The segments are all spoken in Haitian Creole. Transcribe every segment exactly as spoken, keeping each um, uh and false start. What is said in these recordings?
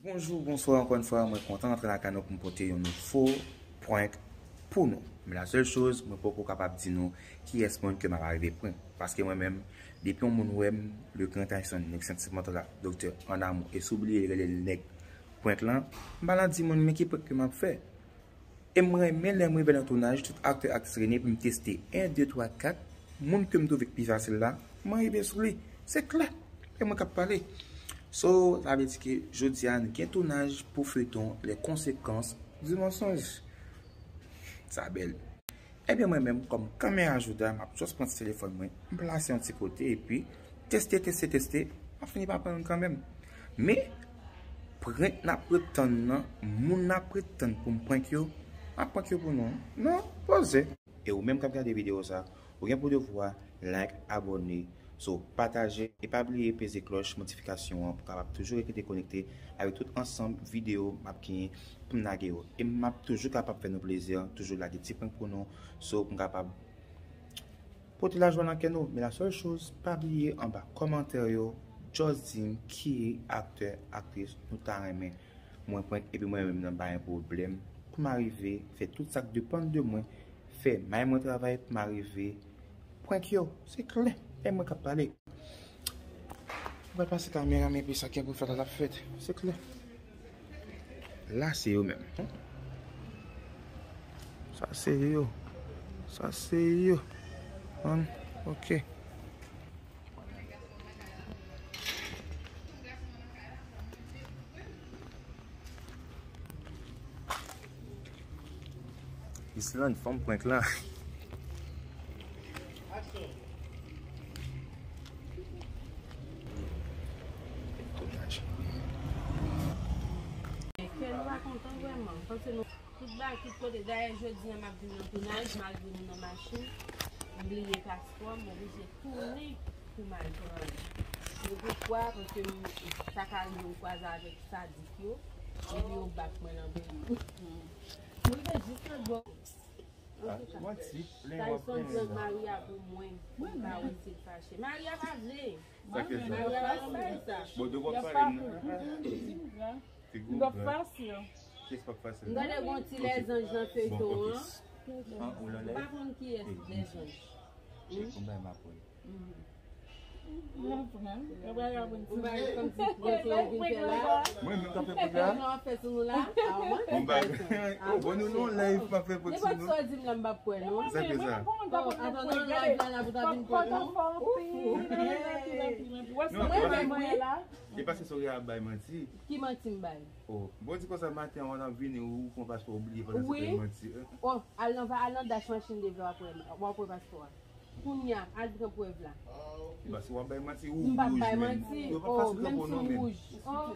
Bonjou, bonswa ankò yon fwa, mwen kontan rantre lakay nou pou m pote yon nouvo prank pou nou. Men la sèl choz, mwen poko kapab di nou kiyès moun ke m ap arive prank. Paske mwen menm, depi yon moun wè m, le grand Tyson, nèg santimantal la, doktè an amou, e si w bliye rele l nèg prank lan, m pa nan di moun men ki prank ke m ap fè. E m renmen lè m rive nan tounaj, tout aktè, aktris reyini pou m teste en, de, twa, kat, moun ke m twouve k pi fasil la, mwen rive sou li. Se klè, e mwen k ap pale. So, sa vle di ke jodi a, n gen tounaj pou feyton Les Conséquences du Mensonge. Sa bèl. Ebyen, mwen menm, kòm kamera jouda, m ap just pran ti telefòn mwen, m plase yon ti kote, epi teste, teste, teste, m ap fini pa pran youn kanmenm. Men, prank n ap ret tann nan, moun n ap ret tann pou m prank yo, m ap prank yo pou nou. Non, poze. E ou menm k ap gade videyo sa, ou gen pou devwa like, abòne, so pataje, e pa bliye peze klòch notifikasyon an pou kapab toujou rete konekte avèk tout ansanm videyo m ap genyen pou m lage yo. E m ap toujou kapab fè nou plezi, toujou lage ti prank pou nou, so pou m kapab pote lajwa nan kè nou. Men la sèl choz, pa bliye anba kòmantè yo, just di m ki aktè, aktris nou ta renmen mwen prank, epi mwen menm nan pa gen pwoblèm pou m arive fè tout sa k depann de mwen, fè may mwen travay pou m arive prank yo. Se klè, e mwen k ap pale. Mwen pral pase kamera m epi sa k gen pou fèt la, l ap fèt. Se klè. La se yo menm. Sa se yo. Sa se yo. An, ok. Islande, fanm prank lan. Kè nou pa kontan vrèman, paske nou tout bagay, tout kote. Dayè, jodi a, m ap vin nan tounaj, malgre nou nan machin, m bliye paspò, m oblije tounen pou m al pran li. Se poukwa, paske m, sa ka rive m kwaze avèk sadik yo, epi yo bat mwen nan peyi. M rive jis nan dwòl. Antouka, Tyson prank Maria pou mwen. Mwen pa wè si l fache. Maria pa vle. Sa k fè sa? Maria pa vle sa. Bon, de w ap pale m nan. Figi w gran. Kiyès k ap fasil? M gade gon ti lèzanj nan feyton an. An, ou nan lèv? M pa konn kiyès lèzanj. Chèk yon bagay m aprann. Mwen menm k ap fè prank la. Mwen menm k ap fè prank la. Bon, nou nan live, m ap fè prank sou nou. Nenpòt sa w di m la, m p ap kwè non. Sa k fè sa? Atann nan live la, la pou ta vin prank nou. Mwen menm wi. E paske Soraya ap bay manti. Ki manti m bay? Oh, bon, di konsa maten an, w ap vini, ou pran paspò, ou bliye pandan se tan manti. Oh, al nan, al nan dash machin de vle w ap wè, w ap wè paspò a. Kounye a, al pran prèv la. Paske w ap bay manti, ou wouj menm. M p ap bay manti. Yo pa fasil pou non menm. Oh,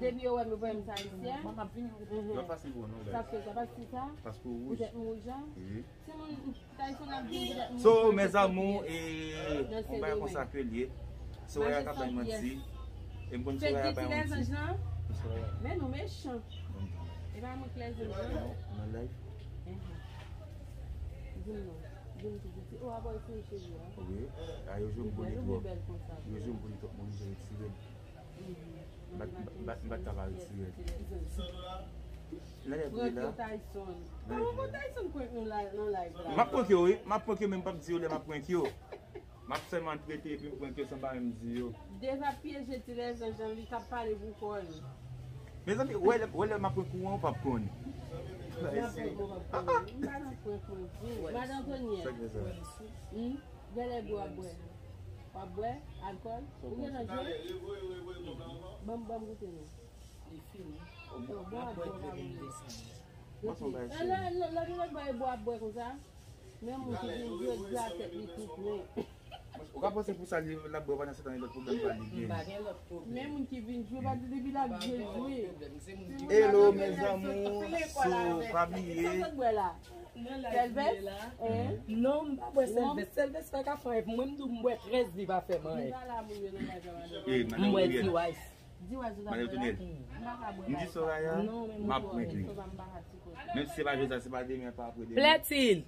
depi yo wè m, yo pa wè m se Ayisyen. Yo pa fasil pou non, guys. Sa fè sa, paske sa? Paske w wouj. Poutèt m wouj la? Wi. Timoun, Tyson ap vin poutèt m wouj. So, mes amours, e, yon bagay konsa ke l ye. Soraya ka bay manti. E m konn Soraya bay manti. Men nou mechan. E pa mwen k lèzanj lan. Nan live. Di m non. Di m tou piti. Ou ap wè fini cheve a. Wi. A, yo jwe m boni twòp. Yo jwe m boni twòp, moun jwe retire m. M pa t ka pa retire l. Nan lè vre la. Prank yo Tyson. Kòman pou Tyson prank nou la, nan live la? M ap prank yo, wi. M ap prank yo, men m p ap di yo lè m ap prank yo. M ap sèlman rete epi m prank yo san pa menm di yo. Deva pyeje ti lèzanj lan, li k ap pale pou kò l. Mezanmi, wè lè, wè lè m ap prank ou an, ou p ap konn. M pa nan prank mwen di. Madan Antonyè. Sa k fè sa? Hmm? Genlè bwè w ap bwè. W ap bwè alkòl? Ou gentan jwe? Ban m, ban m goute non. Li fini. Bon, w ap bwè w pa boule. Lè, lè, lè, lè bwè, bwè w ap bwè konsa. Men moun ki vin jwe, jwe a tèt li tou plen. Ou ka panse pou sa li l ap bwè pandan se tan gen lòt pwoblèm pa li gen. M pa gen lòt pwoblèm. Men moun ki vin jwe, pa di depi l ap jwe, jwe. Hello, mes amours. So, pa bliye. Sèlvès? Non, m pa bwè Sèlvès. Sèlvès fè ka fè anyen pou mwen, m di w m bwè trèz, li pa fè m anyen. M bwè D-Wise. Madan Antonyè. M di Soraya, m ap prank li. Menm si se pa jodi a, se pa demen, pa apre demen. Plètil!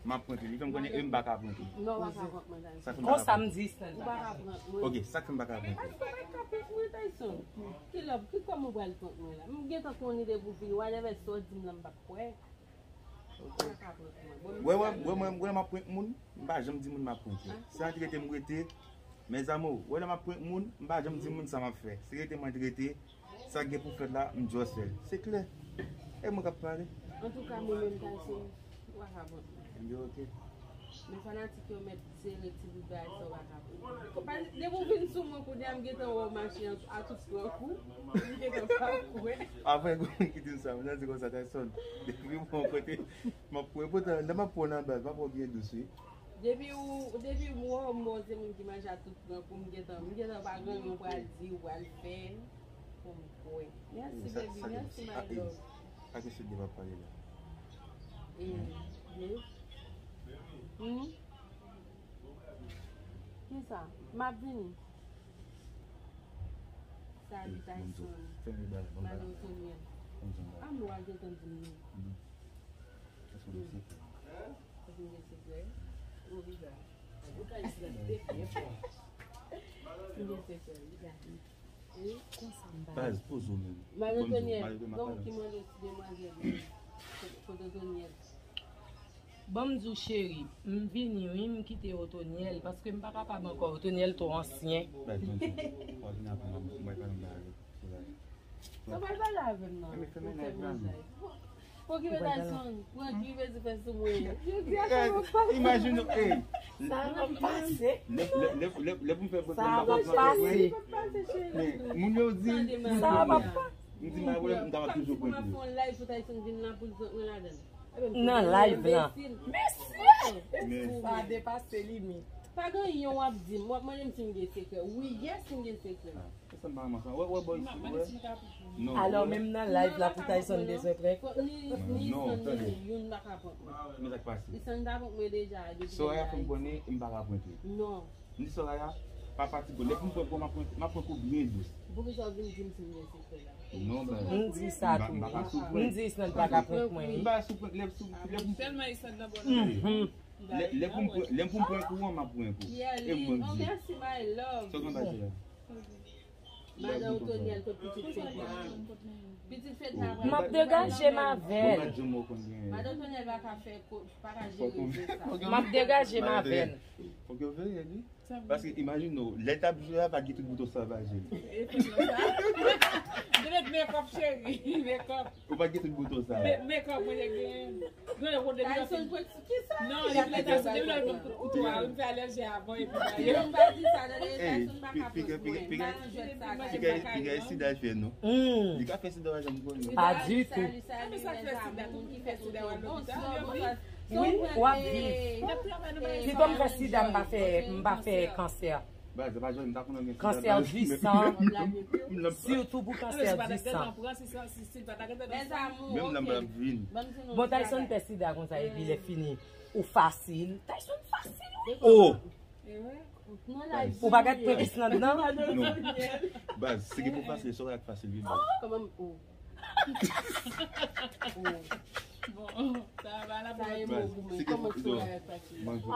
M ap prank li. Li fè m konnen e m pa ka prank li. Non, w pa ka prank mwen, Tyson. Sa fè m pa ka Konsa prank m li. Di Stanley. Ou pa ka prank mwen. Ok, sa k fè m pa ka prank li? Paske w pa ka prank mwen, Tyson. Kilòb, ki kòman w pral prank mwen la? M gentan fè yon ide pou vini. Whatever sa w di m lan, m p ap kwè. Ou pa ka prank mwen. Bon, Wè, wè, wè, mwen, wè, m ap prank moun. M pa janm di moun m ap prank yo. Ah. Se antre rete m rete. Mes amours, wè lè m ap prank moun, m pa janm di moun sa m ap fè. Se rete m antre rete. Sa k gen pou fèt la, m just fè l. Se klè. E mwen k ap pale. Antouka, mwen menm, Tyson, ou pa ka prank mwen. Ebyen, ok. Men fanatik yo mèt sere ti bout bagay sa, ou pa ka prank mwen. Depi w vin sou mwen kounye a, m gentan wè w mache a tout gran kou. M gentan pa kwè. Apre, kou ki di m sa, m nan di konsa, Tyson. Depi mwen kote, m ap pran, poutan, lè m ap pran nan baz, m ap pran byen dous, wi. Depi ou, depi m wè w, m wè w se moun ki manje a tout gran kou, m gentan, m gentan pa gen anyen m pral di, ou pral fè, pou m kwè. Mèsi, baby, mèsi, my love. Sa ke se de pa pale la? E, babe? Hmm? Kisa? M ap vini. Salut, Tyson. Fèmen bagay, ban m bagay. Mado Tonyèl. Ban m bagay. A, m wè gentan di m. Èske w gen sekrè? Èske m gen sekrè? Ou rive. M gen sekrè, wi, gade. Wi, konsa m pale. Baz, poze w menm. Mado Tonyèl, gon ki mande w ti demwazèl. Kote Tonyèl? Ban m di w cheri, m vini wi, m kite Otonyèl, paske m pa kapab ankò, Otonyèl twò ansyen. Baz, ban m di w, w ap vin apre m, m pral pale anba avè w. Sa pral pale avè m nan. Enben, fèmen live la, non. Okipe Tyson, pran dri vezi fè sou mwen. Jodi a, sa va pase. Imajine w, ey. Sa va pase. Lè, lè, lè, lè, lè pou m fè prank, sa va pase. Men, moun yo di, sa va pase. M di, m pa pwoblèm, m ta va toujou prank li. Fè yon live pou Tyson vin la, pou l prank mwen ladan. Nan live lan. Mesye! Sa depase limit. Pa gen anyen w ap di m. W ap mande m si m gen sekrè. Wi, yes, m gen sekrè. Ah, se sa m pa renmen sa. Wè, wè, boy, wè. Non, alò, wè. Menm nan live la, pou Tyson bezwen prank. Ni, ni Isan, ni youn pa ka prank mwen. Men sa k pase. Isan ta prank mwen deja, depi Soraya fè m konnen, m pa ka prank li. Non. M di Soraya, pa fatige w. Lè pou m prank ou, m ap prank, m ap prank ou byen dous. Poukisa w vin di m si m gen sekrè la? Non, baz. M di sa tou. M di Isan pa ka prank mwen. M pa sou prank, lè sou, lè pou m. Tèlman Isan nan bon. Mhm. Lè, lè pou m prank, lè pou m prank ou an, m ap prank ou. E mwen di. Oh, mèsi, my love. Sa w konn pa di la? Madan Otonyèl, kot pitit fèt la? Pitit fèt la, m ap degaje m avè l. Madan Otonyèl pa ka fè ko-, pa ka jere sa. M ap degaje m avè l. Fòk yo veye li. Paske imajine w, lè l t ap jwe a, pa t gen tout bouton sa l pa jwe. E fè sa. Genlè make up, cheri, make up. Ou pa t gen tout bouton sa. Make up, mwen te gen. Genlè kote Tyson prank kisa? Non, li fè Tyson, depi lè l pran kouto a, li fè alèji avan epi ba yo. Mwen pa di sa, tande, Tyson pa ka prank mwen. M pa nan jwèt sa. Piga, piga, piga sida fè nou. Li ka fè sida pa janm konnen. Pa ditou. Salut, salut, salut, mes amours, moun ki fè sida w al lopital. Wi, w ap viv. Pito m fè sida, m pa fè, m pa fè kansè. Baz, se pa jwenn, m ta konnen gen sida. Kansè di san, sitou pou kansè di san. Mes amours, menm nan m ap vin. Bon, Tyson fè sida konsa, epi lè fini, ou fasil. Tyson fasil, wi. Oh! Ou pa gad prank Islande nan? Non. Baz, se ki pou fasil, se w k fasil, wi, baz. Kòman, oh. Bon, sa va la. Sa e mo pou mwen. Kòman Soraya fasil? Manje.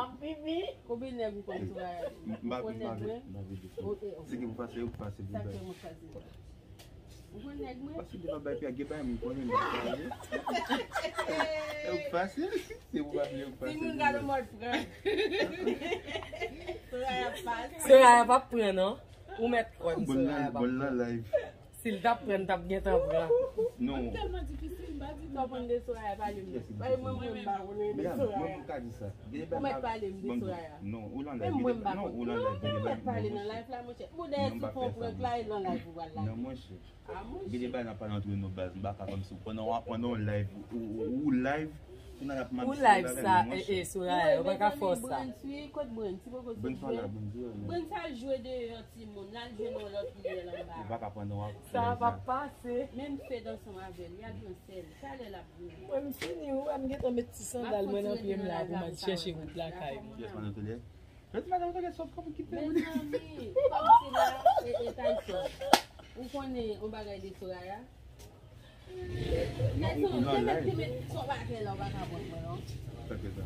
Konbyen nèg ou konn Soraya? M pa, m pa vle, m pa vle di. Se ki pou fasil, ou fasil, wi, baz. Sa fè mwen fasil. Ou konn nèg mwen? Paske devan bay pya gen bay mwen konnen m pa pale. E ou fasil. Se ou pa vle ou fasil. Timoun gade mòd pran. Soraya pa. Soraya pa pran non. Ou mèt kwè m Soraya pa pran. Si l t ap pran, l t ap gentan pran. Non. Tèlman difisil, m pa di non. Sa w konn de Soraya, pale m. Pale mwen, mwen m pa konnen de Soraya. Ou mèt pale m de Soraya. Non, ou nan live. Menm mwen m pa konn. Non, ou mèt pale nan live la, monchè. Ou dèyè sou fon prank la, e nan live ou pral lage. Non, monchè. Gen de bagay n ap pale antre nou baz, m pa ka kòmsi w pandan w ap, pandan w live, ou, ou, ou live, ou nan ap mande bagay, monchè. Ou live sa, e, e, Soraya, ou pa ka fè sa. Brens, wi, kot Brens? Li poko sot jwe. Brens pa la, Brens jwe. Brens al jwe deyò, timoun. L al jwe nan lòt liyèl anba. Ou pa ka pandan w ap. Sa pa pase. Menm Fed ansanm avè l, y al nan sèl. Talè l ap vini. Mwen, m fini, wi, m gentan met ti sandal mwen nan pye m la pou m al chèche wout lakay mwen. Yes, madan Tolè. Mezanmi, kòmsi la, e, e Tyson. Ou konnen yon bagay de Soraya? Tyson, te met, te met son bagay la, ou pa ka pran mwen, non. Sa k fè sa?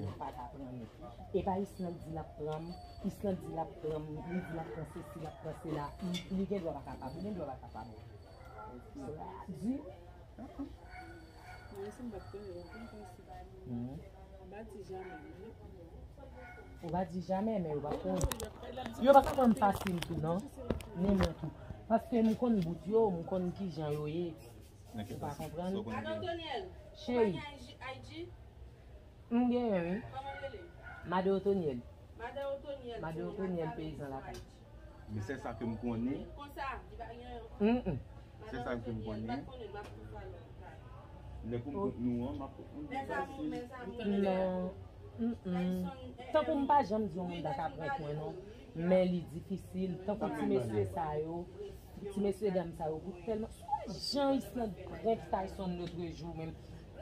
ou pa ka pran li. E pa Islande di l ap pran m, Islande di l ap pran m, li di l ap pran sesi, l ap pran sela. M, li gen dwa pa kapab, ou gen dwa pa kapab. Sela di. Mwen, si m pa t konnen, m pa t konnen si. Hmm. M pa di jamè, men. Ou pa di jamè, men yo pa konn. Yo pa ka pran m fasil tou, non. Ni mwen tou. Paske m konn bout yo, m konn kijan yo ye. Ou pa konprann? Cheri. M genyen, wi. Made Otonyèl. Made Otonyèl, peyizan lakay. Men sèl sa ke m konnen. Mm, mm. Sèl sa ke m konnen. Lè pou m kont nou an, m ap kont nou fasil. Non. Mm, mm. Tankou m pa janm di yon moun pa ka prank mwen, non. Men li difisil. Tankou ti mesye sa yo, ti mesye dam sa yo, pou tèlman. Sou jan Islande prank Tyson lòt jou menm. M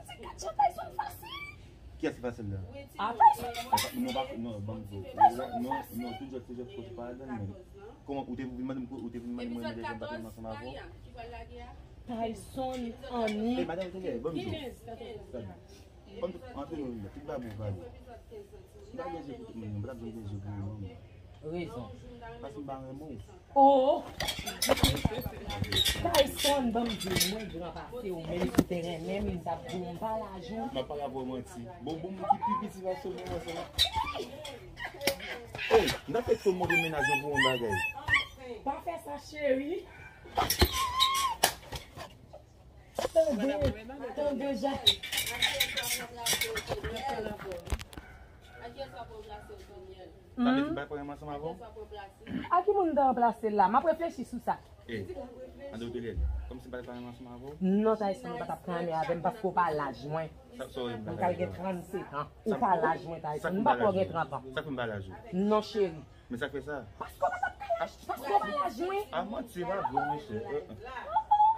di, gad jan Tyson fasil. Kiyès ki fasil la? A, Tyson fasil. Non, pa, non, ban m di w. Tyson fasil. Non, non, tout jòt, tout jòt, kote pa ladan l menm. Kòman, ou te vin mande m, ou te vin mande mwen, mwen deja m pa t ansanm avè w? Tyson, annik. E, madanm, tande, ban m di w. Tande. Ban m di w, antre nou, tout bagay bon pale. M pa gen je pou tout moun, m pa t ap gen je pou ou, non. Rezon. Paske m pa renmen w. Oh! Tyson, ban m di w, mwen gran pase w, menm si w te renmen m, m t ap di w m pa laj ou. M ap pale avè w manti. Bon, bon, moun ki pi piti pase w menm ansanm. Ey, m t ap fè tout moun de mennaj mwen pou yon bagay. Pa fè sa, cheri. Tande, tande, Jacques. Sa vle di m pa pran ansanm avè w? A ki moun m ta ranplase l la? M ap reflechi sou sa. E, ande w te lè. Kòmsi m pa t ap pran ansanm avè w? Non, Tyson, ou pa t ap pran avè m paske w pa laj mwen. Sa, sa w vle m pa laj ou? M pral gen trannsetan. Ou pa laj mwen, Tyson. M pa kwè w gen trant an. Sa k fè m pa laj ou? Non, cheri. Men sa k fè sa? Paske w pa t ap ka laj, paske w pa laj mwen. A, manti, se pa vre, monchè. Eh, eh.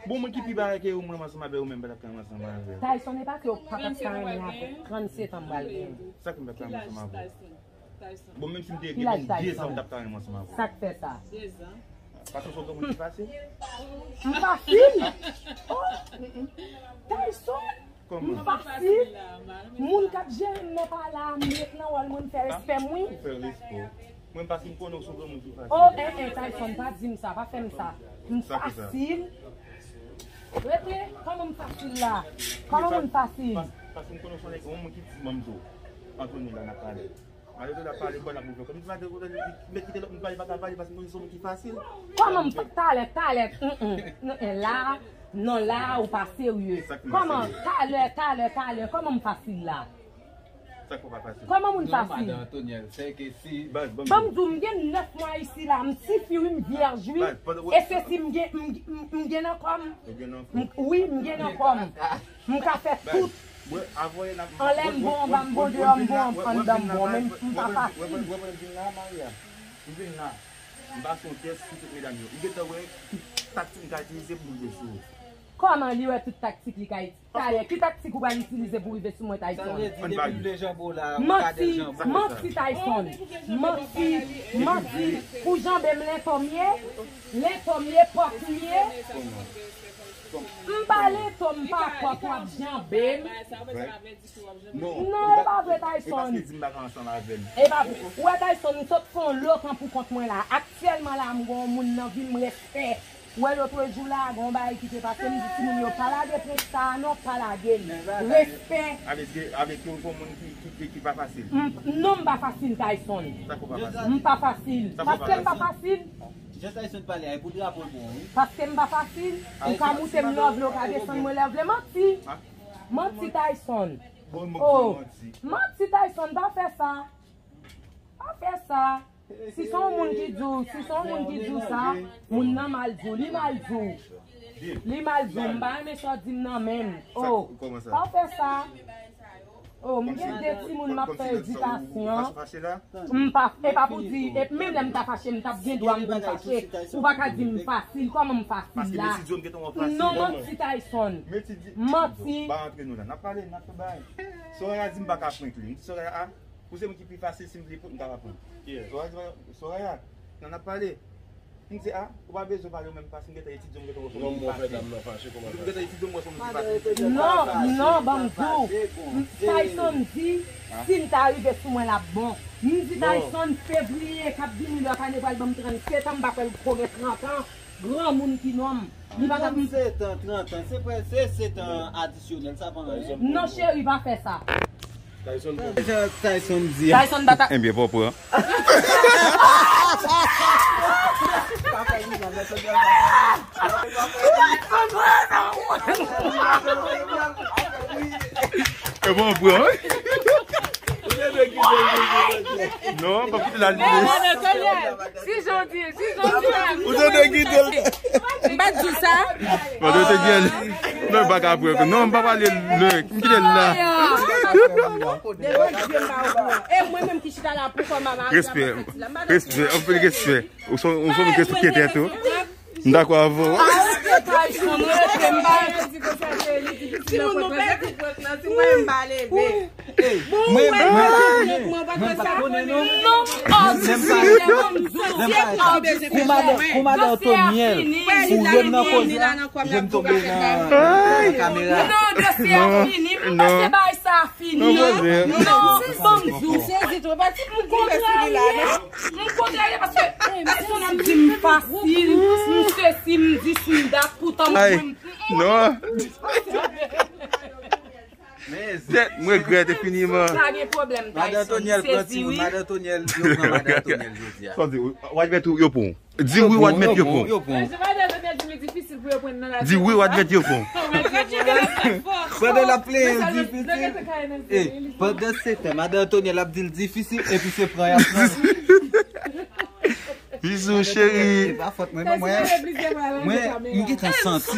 Bon, moun ki pi bagay ke ou, mwen ansanm avè ou menm, pa t ap ka ansanm avè w. Tyson, e pa ke w pa t ap ka renmen avè trannsetan m pral gen. Sa k fè m pa t ka ansanm avè w? Bon, menm si m te gen menm de zan, m t ap ka renmen ansanm avè w. Sa k fè sa? Paske w se yon moun ki fasil. M fasil? Oh, mm, mm. Tyson, m fasil. Moun k ap jere m nan pa la, m ret nan wòl mwen, m fè respè m, wi. Ou fè respè w. Mwen, paske m konnen w se yon moun ki fasil. Oh, eh, eh, Tyson, pa di m sa, pa fè m sa. M fasil. Rete, kòman m fasil la? Kòman moun fasil? Paske m konnen w se yon nèg, yon moun ki ti manm tou. Antonio la, n ap pale. Mario te la pale, kò l ap ouvè. Kòm si Mario te met kite lòt moun pale, pa ka pale, paske m konnen se yon moun ki fasil. Kòman m fa-, talè, talè, mm, mm, mm, mm, la, non, la, ou pa serye. Kòman, talè, talè, talè, kòman m fasil la? Sa k pa fasil? Kòman moun fasil? Ban m di w, m gen nèf mwa isi la, m tifi wi, m vyèj wi. E se si m gen, m, m, m gen nan kò m. Wi, m gen nan kò m. M ka fè tout. Anlè m bon, anba m bon, deyò m bon, anndan m bon, men m pa fasil. Wè, wè, wè, m vin la, Maria. M vin la. M pase yon tès sou tout medam yo. M gentan wè tout taktik m ka itilize pou m rive sou ou. Kòman li wè tout taktik li ka itilize? Talè, ki taktik ou pral itilize pou rive sou mwen, Tyson? Sa vle di, depi m vle janbe w la, ou ka dejanbe m. Manti, manti, Tyson. Manti, manti. Pou janbe m, lentò m ye. Lentò m ye, pòk m ye. M pa lentò, m pa pòk, w ap janbe m. Non, e pa vre, Tyson. E pa vre. Ou wè, Tyson, m sot fè yon lokan pou kont mwen la. Aktyèlman la, m gen yon moun nan vi m, respè. Ou wè, lòt jou la, gen yon bagay ki te pase, m di timoun yo, pa lage prank sa a non, pa lage l. Respè. Avèk, avèk yon, yon moun ki, ki, ki, ki pa fasil. M, non, m pa fasil, Tyson. M pa fasil. Paske m pa fasil. Jan Tyson pale a, e pou drapo l bon, wi. Paske m pa fasil, ou ka moute m love, lè w ka desann mwen lè w vle. Manti. Manti, Tyson. Oh, manti, Tyson, pa fè sa. Pa fè sa. Si se yon moun ki di w, si se yon moun ki di w sa, moun nan mal di w, li mal di w. Li mal di w, m pa renmen sa w di m nan menm. Oh, pa w fè sa. Oh, m gen de timoun m ap fè edikasyon. M pa, e pa pou di, e menm lè m ta fache, m t ap gen dwa m pou m fache. Ou pa ka di m fasil, kòman m fasil la? Non, manti Tyson. Manti. Soraya di m pa ka prank li. M di Soraya a, pou se moun ki pi fasil, si m vle prank, m ka pa prank. Soraya di, Soraya, nan n ap pale. M di, a, ou pa bezwen pale ou menm, paske m gentan etidye, m gentan wè kòman m fache. M gentan etidye, m wè kòman m fache. Non, non, ban m di w. Tyson di, si l ta rive sou mwen, l ap bon. M di Tyson, fevriye k ap vini, lè Kane pral ban m trannsetan, m pa kwè l ko gen trant an. Granmoun ki nonm. Li pa t ap. Trannsetan, trant an, se prè, se setan adisyonèl, sa pa anyen. Non, cheri, pa fè sa. Tyson bon. Jan Tyson di a. Tyson bat a. Ebyen, pa w pran. E bon, pran, wi. Non, pa kite l al vini. Si jodi, si jodi. Ou te dwe kite l. M pa t di w sa. Bon, ou te gen. Non, m pa ka pran. Non, m pa pale lè. M kite l la. E mwen menm ki chita la pou kò mama. Respè. Respè. Anpil respè. Ou son, ou son moun ki respekte tèt ou. M dakò avè w. Timoun nou pèdi prank lan, si mwen m pa leve. Mwen, mwen pa konnen, mwen pa konnen non. Mwen pa konnen. Pou madan, pou madan Otonyèl, pou yo nan koze a, je m tonbe nan, nan kamera. Non, dosye a fini. M panse bagay sa fini. Non, non, non. M kontrarye, m kontrarye paske pèsonn ap di m fasil, m sesi, m dis, m dat, poutan m. Ay, non. Tèt, m regrèt enfiniman. Pa gen pwoblèm, Tyson. M sezi, wi. Madan Tonyèl, yo pran madan Tonyèl jodi a. Sa w di, w admèt ou yo pran w? Di wi, w admèt yo pran w. Yo pran w. Di wi, w admèt yo pran w. Pandan l ap plenyen l difisil. E, pandan se tan, madan Tonyèl ap di l difisil, epi se pran y ap pran. Bizou, cheri. E pa fòt mwen, non, mwen. Mwen, m gentan santi.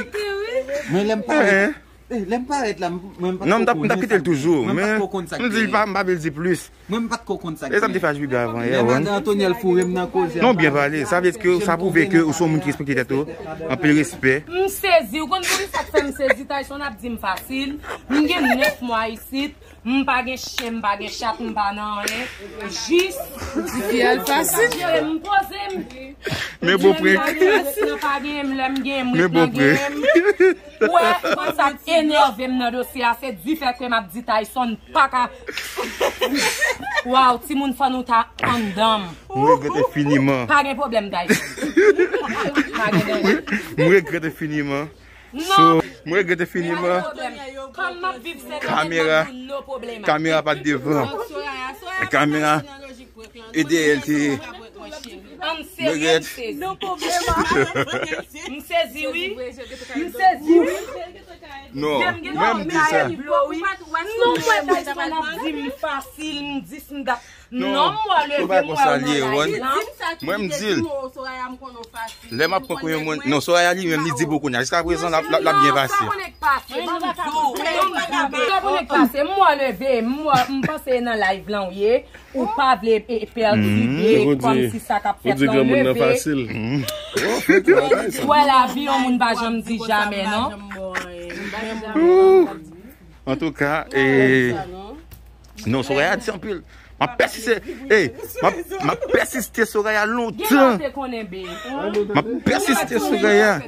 Mwen, lè m parèt, eh, lè m parèt la, mwen, m pa t ko konnen sa. Non, m t ap kite l toujou, men m di l pa, m pa vle di plis. Mwen, m pa t ko konn sa k gen. E sa m te fè ak Bibi avan yè, wi. Lè madan Antonyèl foure m nan koze a. Non, byen pale. Sa vle di ke sa pwouve ke ou se yon moun ki respekte tèt ou. Anpil respè. M sezi. Ou konn poukisa k fè m sezi? Tyson ap di m fasil. M gen nèf mwa isit. M pa gen chen, m pa gen chat, m pa nan anyen. Jis. Di fi a l fasil. M poze m. Men bon prank. Mwen pa gen m, lè m gen m, mwen pa gen m. Ou wè, konn sa k enève m nan dosye a, se difèt ke m ap di Tyson pa ka. Waw, timoun, fò nou ta anndan m. Mwen regrèt enfiniman. Pa gen pwoblèm, Tyson. Pa gen danje. Mwen regrèt enfiniman. Non. So, mwen regrèt enfiniman. Pa gen pwoblèm. Kòm m ap viv Sendomeng, no pwoblèm. Kamera pa t devan. Kamera e dèyè l te ye. Ann serye, m sezi. M sezi, wi. M sezi, wi. Non, mwen m di sa. Non, mwen, Tyson ap di m fasil, m dis, m dat. Non, mwen leve, mwen al nan live lan. Mwen m di l. Lè m ap pran konbyen moun. Non, Soraya li menm, li di bon kounye a. Jiskaprezan, l ap, l ap, l ap byen pase. Sa konnen k pase, m ap di w. Sa konnen k pase, m wè leve, m wè, m panse nan live lan w ye. Ou pa vle, e, pètibe, kòmsi sa k ap fèt lan w leve. Ou wè lavi, yon moun pa janm di jamè, non. Antouka, e, non, Soraya di anpil. M ap pèsiste, e, m ap, m ap pèsiste Soraya lontan. M ap pèsiste Soraya.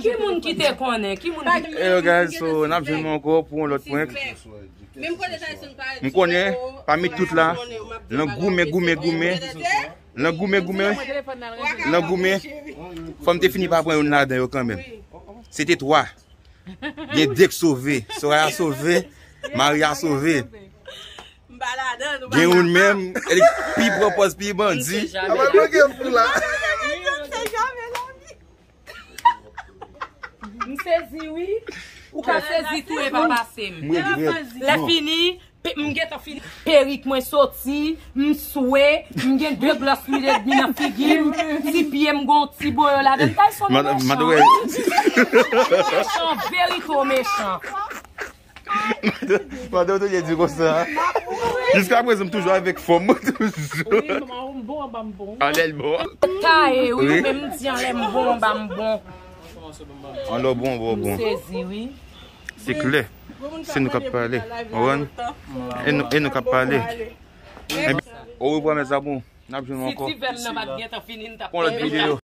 Ki moun ki te konnen? Ki moun ki te konnen? Hello guys, so n ap jwenn mwen ankò pou yon lòt prank. M konnen pami tout la, nan goumen, goumen, goumen, nan goumen, goumen, nan goumen, fò m te fini pa pran youn ladan yo kanmenm. Se te twa. Gen de k sove. Soraya sove, Maria sove. Gen youn menm, e li k pi pran pòz pi bandi. M sezi, wi. Ou ka sezi tou, e pa pase m. Lè fini, Pe- M gentan fini. Perik mwen soti, m swe, m gen de glòs lwil edmi nan figi m, ti pye m gon ti boyo ladan. Tyson Mad- mechan. Madouwè. Mechan, verite w mechan. Pandan w te di konsa. Jiska prezan m toujou avèk fòm mwen toujou. Wi, mwen bon, anba m bon. Anlè l bon. Taye, wi, Wi. Men m di anlè m bon, anba m bon. Anlè w bon, bon, bon. Sezi, wi. Se klè. Se nou k ap pale. Ou konprann? E nou, e nou k ap pale. Ebyen, au revoir mes amours. N ap jwenn nou Si ankò. ti vèm nan pa t gentan fini, n t ap Pou yon lòt videyo.